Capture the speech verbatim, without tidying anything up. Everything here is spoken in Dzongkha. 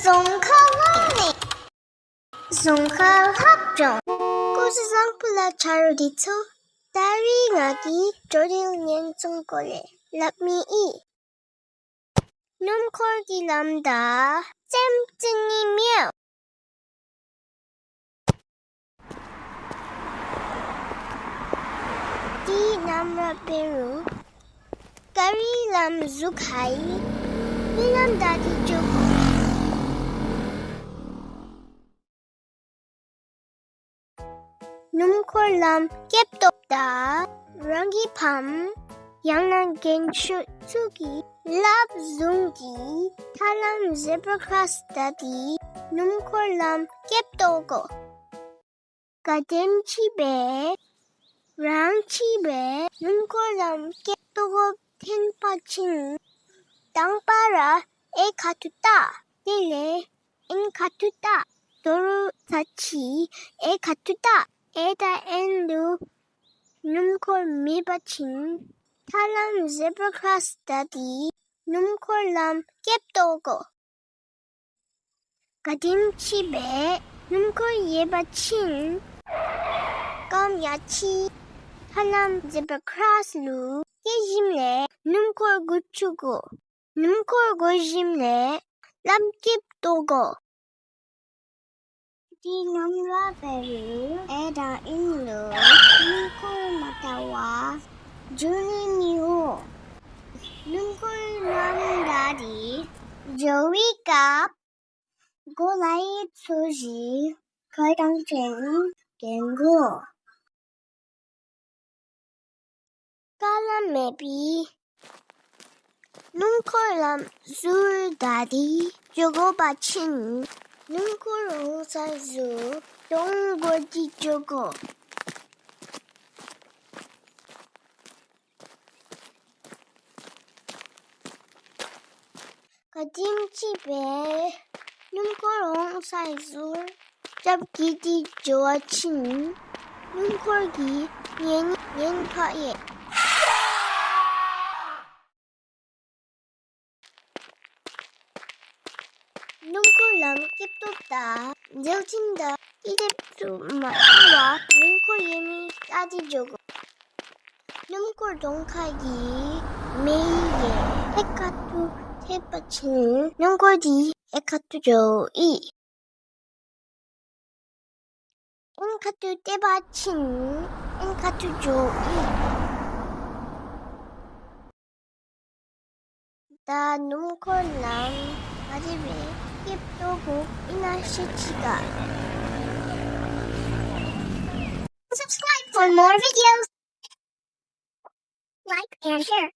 རྫོང་ཁ་ལོ་ནི། རྫོང་ཁ་ལྷབ་སྦྱོང་། སྐུ་གཟུགས་བཟང་པོ་ལགས་ཆ་རོགས་འདི་ཚུ། ད་རིས་ང་གིས་བརྗོད་དོན་ཉན་སྲུང་སྐོར་ལས་སླབ་མི་ཨིན། སྣུམ་འཁོར་གྱི་ལམ་བདའ། རྩེདམོ་རྩེ་ནི་མེད། དེ་ནམ་ར་འབད་རུང་ག་རི་ལམ་ཟུར་ཁར་གློག་ལམ་བདའ་སྟེ་འགྱོ་དགོ། སྣུམ་འཁོར་ལམ་སྐེདཔ་ཏོ་བདའ། རང་གི་ཕམ་ཡང་ན་རྒན་ཤོས་ཚུ་གིས་ལགཔ་བཟུང་སྟེ་ཐར་ལམ་ཛེབ་ར་ཀོརོསི་བདའ་སྟེ་སྣུམ་འཁོར་ལམ་སྐེདཔ་ཏོ་དགོ། གལ་སྲིད་ཅིག་སྦེ་རང་གིས་སྦེ་སྣུམ་འཁོར་ལམ་སྐེདཔ་ཏོ་དགོཔ་ཐོན་པ་ཅིན་དང་པ་ར་ཨེ་ཁ་ཐུག་བལྟ། དེ་ལས་ཨེན་ཁ་ཐུག་བལྟ། དོ་རུང་ཚར་གཅིག་ཨེ་ཁ་ཐུག་བལྟ། ཨེ་དང་ཨེན་ལུ་སྣུམ་འཁོར་མེད་པ་ཅིན་ཐར་ལམ་ཛེབ་ར་ཀོརོསི་བདའ་སྟེ་སྣུམ་འཁོར་ལམ་སྐེདཔ་ཏོ་དགོ། གལ་སྲིད་ཅིག་སྦེ་སྣུམ་འཁོར་ཡོད་པ་ཅིན་སྐརམ་ཡ་གཅིག་ཐར་ལམ་ཛེབ་ར་ཀོརོསི་ལུ་སྐྱེལ་ཞིནམ་ལས་སྣུམ་འཁོར་འགོ་བཙུགས་དགོ། སྣུམ་འཁོར་འགོ་ཞིནམ་ལས་ལམ་སྐེདཔ་ཏོ་དགོ། དེ་ནམ་ར་འབད་རུང་ཨེ་དང་ཨེན་ལུ་སྣུམ་འཁོར་མ་བལྟ་བར་འགྱོ་ནི་མི་འོང་། སྣུམ་འཁོར་ལམ་བདའ་སྟེ་འགྱོ་བའི་སྐབས་གོ་ལའི་ཚོས་གཞི་ཁ་གྲངས་ཅན་གྱོན་དགོ། ཀ་ལམ་མེད་པའི་སྣུམ་འཁོར་ལམ་ཟུར་བདའ་སྟེ་འགྱོ་དགོ་པ་ཅིན་སྣུམ་འཁོར་འོང་ས་ཟུར་གདོང་བསྒོར་ཏེ་འགྱོ་དགོ། གལ་སྲིད་ཅིག་སྦེ་སྣུམ་འཁོར་འོང་ས་ཟུར་རྒྱབ་ཀྱི་དེ་འགྱོ་བ་ཅིན་སྣུམ་འཁོར་གྱིས་ཉེན་ཉེན་ཁ་ཡོད། སྣུམ་འཁོར་ལམ་སྐེདཔ་ཏོ་བདའ། འཛེག་ཅིང་བདའ། ཨི་དེབ་ཏུ་མ་ཐུག་པར་སྣུམ་འཁོར་ཡོད་མི་བལྟ་སྟེ་འགྱོ་དགོ། སྣུམ་འཁོར་གདོང་ཁ་གི་མེ་ཡི་ཨེ་ཁ་ཐུག་ཐེབས་པ་ཅིན་སྣུམ་འཁོར་དེ་ཨེ་ཁ་ཐུག་འགྱོཝ་ཨིན། ཨེན་ཁ་ཐུག་ཐེབས་པ་ཅིན་ཨེན་ཁ་ཐུག་འགྱོཝ་ཨིན། ད་སྣུམ་འཁོར་ལམ་ག་དེ་སྦེ་སྐེདཔ་ཏོ་དགོཔ་ཨིན་ན་ཤེས་ཅི་ག། Subscribe for more videos. Like and share.